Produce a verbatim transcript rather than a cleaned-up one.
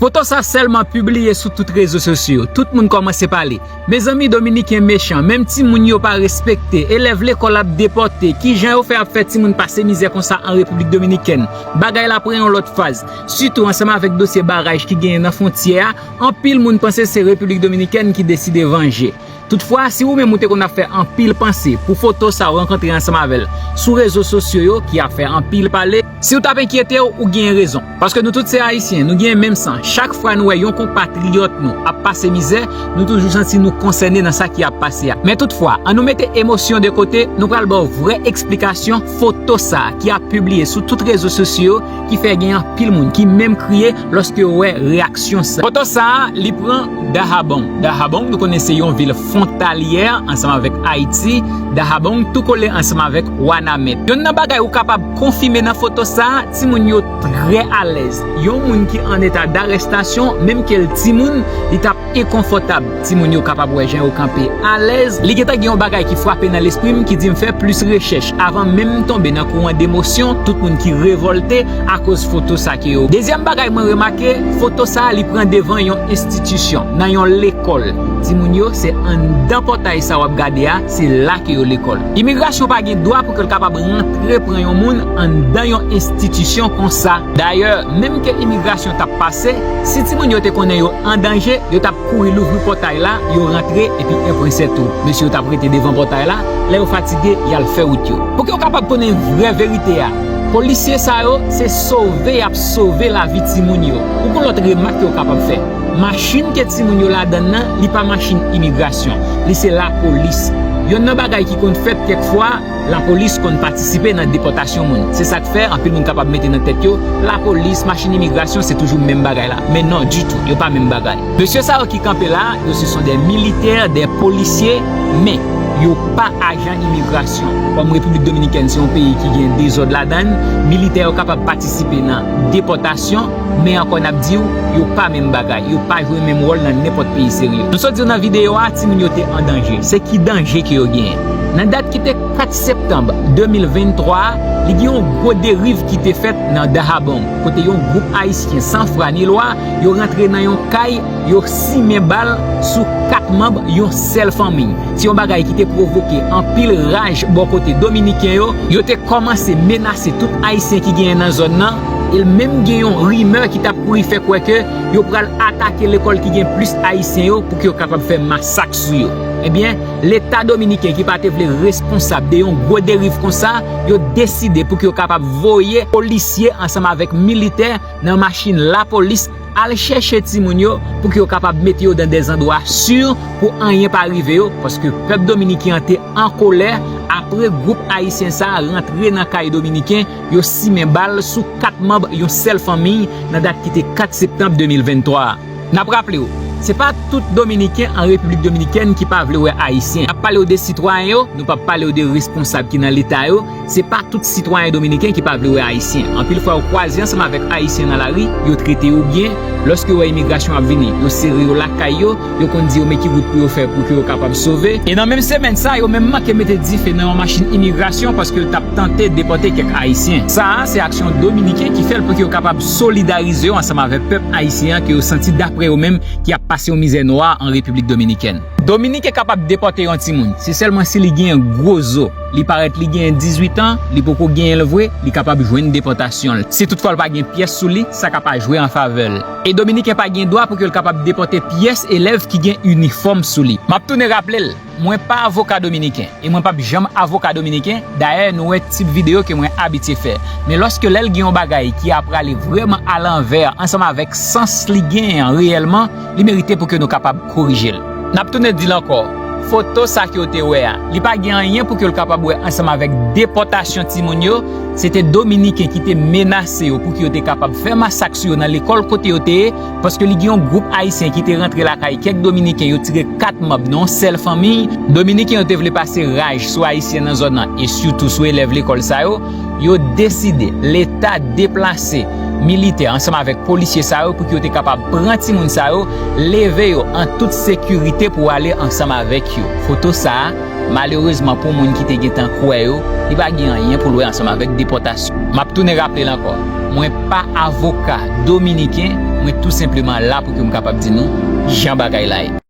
Foto sa sèlman pibliye sou tout rezo sosyo yo. Tout moun kòmanse pale. Mezanmi, Dominiken mechan, menm timoun yo pa respekte, elèv lekòl ap depòte, kijan yo fè ap fè timoun pase mizè konsa an Repiblik Dominikèn? Bagay la pran yon lòt faz, sitou ansanm avèk dosye baraj ki genyen nan fwontyè a, anpil moun panse se Repiblik Dominikèn ki deside vanje. Toutfwa, si ou menm ou te konn ap fè anpil panse pou foto sa ou rankontre ansanm avè l sou rezo sosyo yo ki ap fè anpil pale, si w t ap enkyete w, ou genyen rezon. Paske nou tout se Ayisyen, nou genyen menm san. Chak fwa nou wè yon konpatriyòt nou ap pase mizè, nou toujou santi nou konsène nan sa ki ap pase a. Men toutfwa, ann nou mete emosyon de kote, nou pral ba w vrè eksplikasyon foto sa a ki ap pibliye sou tout rezo sosyo yo, ki fè gen anpil moun ki menm kriye lòske yo wè reyaksyon sa. Foto sa a, li pran Dahabong. Dahabong, nou konnen se yon vil fwontalyè ansanm avèk Ayiti. Dahabong tou kole ansanm avèk Wanament. Yonn nan bagay ou kapab konfime nan foto sa a, timoun yo trè alèz. Yon moun ki an eta darèstasyon, menm ke l timoun, li t ap enkonfòtab. Timoun yo kapab wè jan yo kanpe alèz. Li gentan gen yon bagay ki frape nan lespri m ki di m fè plis rechèch avan menm m tonbe nan kouran demosyon tout moun ki revòlte akoz foto sa ke yo. Dezyèm bagay mwen remake, foto sa a li pran devan yon enstitisyon, nan yon lekòl. Timoun yo, se anndan pòtay sa w ap gade a, se la ke yo lekòl. Imigrasyon pa gen dwa pou ke l kapab rantre pran yon moun anndan yon enstitisyon konsa. Dayè, menm ke imigrasyon t ap pase, si timoun yo te konnen yo an danje, yo t ap kouri louvri pòtay la, yo rantre epi enpwen sètou. Mesye yo t ap rete devan pòtay la, lè yo fatige, y al fè wout yo. Pou ke w kapab konnen vrè verite a, polisye sa yo, se sove y ap sove lavi timoun yo. Ou gon lòt remak ke w kapab fè. Machin ke timoun yo ladann nan, li pa machin imigrasyon. Li se lapolis. Yonn nan bagay ki konn fèt kèk fwa, lapolis konn patisipe nan depòtasyon moun. Se sa k fè anpil moun kapab mete nan tèt yo, lapolis, machin imigrasyon, se toujou menm bagay la. Men non, ditou, yo pa menm bagay. Mesye sa yo ki kanpe la, yo se son de militè, de polisye, men yo pa ajan imigrasyon. Kòm Repiblik Dominikèn se yon peyi ki gen dezòd ladan l, militè yo kapab patisipe nan depòtasyon, men ankò n ap di w, yo pa menm bagay, yo pa jwe menm wòl nan nenpòt peyi serye. Nou sot di w nan videyo a, timoun yo te an danje. Se ki danje ke yo genyen? Nan dat ki te kat septanm de mil venntwa, li gen yon gwo deriv ki te fèt nan Dahabong, kote yon gwoup ayisyen san fra ni lwa, yo rantre nan yon kay, yo simen bal sou kat manm yon sèl fanmi. Se yon bagay ki te pwovoke anpil raj bò kote Dominiken yo. Yo te kòmanse menase tout Ayisyen ki genyen nan zòn nan, e menm gen yon rimè ki t ap kouri fè kwè ke yo pral atake lekòl ki gen plis Ayisyen yo pou ke yo kapab fè masak sou yo. Ebyen, Leta dominiken ki pa te vle responsab de yon gwo deriv konsa, yo deside pou ke yo kapab voye polisye ansanm avèk militè nan machin lapolis al chèche timoun yo pou ke yo kapab mete yo nan de zandwa si pou anyen pa rive yo, paske pèp dominiken an te an kolè apre gwoup ayisyen sa a rantre nan kay dominiken, yo simen bal sou kat manm yon sèl fanmi nan dat ki te kat septanm de mil venntwa a. N ap raple w, se pa tout Dominiken an Repiblik Dominikèn ki pa vle wè Ayisyen. N ap pale w de sitwayen yo, nou p ap pale w de responsab ki nan Leta yo. Se pa tout sitwayen dominiken ki pa vle wè Ayisyen. Anpil fwa, yo kwaze ansanm avèk Ayisyen nan lari, yo trete yo byen. Lòske yo wè imigrasyon ap vini, yo sere yo lakay yo, yo konn di yo men ki wout pou yo fè pou ke yo kapab sove. E nan menm semèn sa, yo menm manke mete dife nan yon machin imigrasyon paske l t ap tante depòte kèk Ayisyen. Sa a, se aksyon dominiken ki fè l pou ke yo kapab solidarize yo ansanm avèk pèp ayisyen an ke yo santi, daprè yo menm, ki ap pase yon mizè nwa an Repiblik Dominikèn. Dominiken kapab depòte yon timoun, se sèlman si li gen gwo zo, li parèt li gen dizuit an, li poko genyen l vre, li kapab jwenn depòtasyon l. Si toutfwa l pa gen pyès sou li, sa ka pa jwe an favè l. E Dominiken pa gen dwa pou ke l kapab depòte pyès elèv ki gen inifòm sou li. M ap tounen raple l, mwen pa avoka dominiken, e mwen p ap janm avoka dominiken. Dayè, nou wè tip videyo ke mwen abitye fè. Men lòske lè l gen yon bagay ki ap prale vrèman alanvè ansanm avèk sans li genyen an reyèlman, li merite pou ke nou kapab korije l. N ap tounen di l ankò, foto sa ke w te wè a, li pa gen anyen pou ke l kapab wè ansanm avèk depòtasyon timoun yo. Se te Dominiken ki te menase yo pou ke yo te kapab fè masak sou yo nan lekòl kote yo te ye, paske li gen yon gwoup Ayisyen ki te rantre lakay kèk Dominiken, yo tire kat manm nan yon sèl fanmi. Dominiken yo te vle pase raj sou Ayisyen nan zòn nan e sitou sou elèv lekòl sa yo. Yo deside Leta deplase militè ansanm avèk polisye sa yo pou ke yo te kapab pran timoun sa yo, leve yo an tout sekirite pou ale ansanm avèk yo. Foto sa a, malerezman pou moun ki te gentan kwè yo, li pa gen anyen pou l wè ansanm avèk depòtasyon. M ap tounen raple l ankò, mwen pa avoka dominiken, Mwen tou senpleman la pou ke m kapab di nou jan bagay la ye.